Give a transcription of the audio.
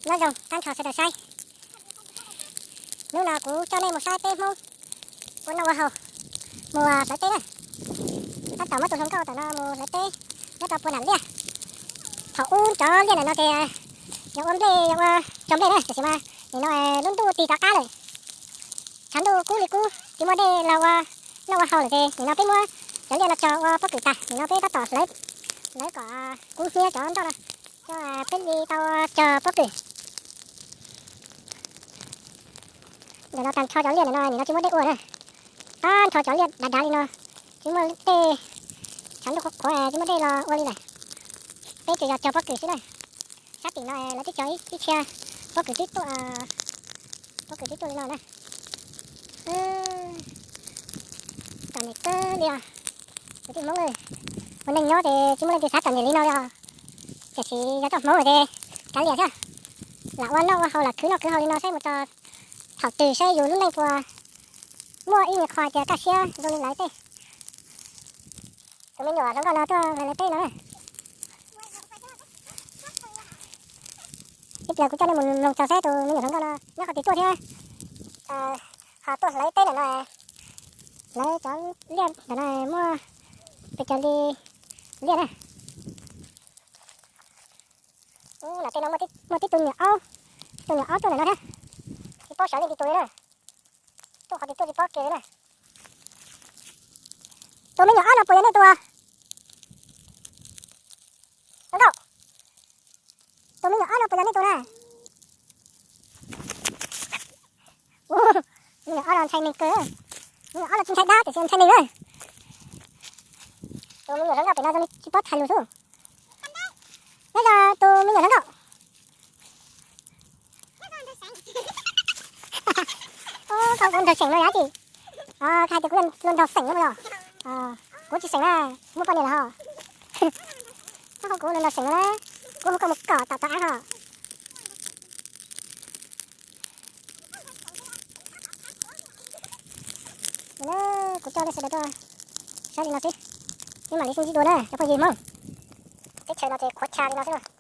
Nyob zoo tag nrho sawv daws saib. Hnub no kuv coj nej mus saib peb Hmoob ua noj ua haus, mus hlawv teb na. Tab tom muab tus hluas nkauj tom no mus hlawv teb nyob rau puag nram liaj. Thaum ub cov liaj ntawm no ces yog ua nplej, yog ua cog nplej na, tiam sis mas nim no lub ntuj tig rov qab lawm. Tshav ntuj kub li kub tsis muaj dej los ua noj ua haus lawm ces nim no peb muab cov liaj no cog ua pob kws tag, nim no peb tab tom hlawv, hlawv kom kub hnyiab cov nroj no, coj peb li tau cog pob kws. Ntawm no tag nrho cov liaj ntawm no nim no tsis muaj dej ua na. Tag nrho cov liaj dav dav li no, tsis muaj dej, tshav ntuj qhuav qhuav tsis muaj dej los ua li lawm. Peb tsuas yog cog pob kws xwb na. Sab tim no lawv twb cog ib txhia pob kws twb tuaj, pob kws twb tuaj li no na. Txom nyem kawg li os. Kwv tij Hmoob, ua neej nyob ces tsis muaj leej twg xav txom nyem li no li os. Tiam sis yog txoj hmoov ces kav liam thiab, lam ua noj ua haus, lam khwv noj khwv haus li no saib mus txog thaum twg saib yus lub neej puas muaj ib nyuag qho tias kaj siab zoo li lawv tej. Tus me nyuam hluas nkauj no tuaj hlawv teb no na. Ib pliag kuv coj nej mus mloog txog saib tus me nyuam hluas nkauj no nyob qhov twg tuaj thiab ho tuaj hlawv teb ntawm no. Hlawv cov liaj ntawm no muaj pes tsawg li liaj na. Ub, nram tej no muaj tib tug nyuam aub, tib tug nyuam aub tuaj ntawm no thiab. Tsis paub xyov leej twg tus li na. Tuaj qhov twg tuaj tsis paub kiag li na. Tus me nyuam aub no puas yog nej tus? Hluas nkauj, tus me nyuam aub no puas yog nej tus na? Ub, me nyuam aub no ntshai neeg kawg. Me nyuam aub no tsis ntshai dab tiam sis ntshai neeg na. Tus me nyuam hluas nkauj pem no zoo li tsis paub hais lus xwb. Nyob zoo tus me nyuam hluas nkauj. Koj kuv nraug seem no yog dab tsi? Koj hais tias kuv yog luag nraug seem no los? Kuv tsis seem na, muaj poj niam lawm ho. Koj hu kuv luag nraug seem no na, kuv hu koj mus kom tom tov av ho. Kuv coj nej sawv daws tuaj saib li no xwb, peb mam li sib ntsib dua na cov phooj ywg Hmoob. Teb chaws no ces qhuav cha li no xwb na.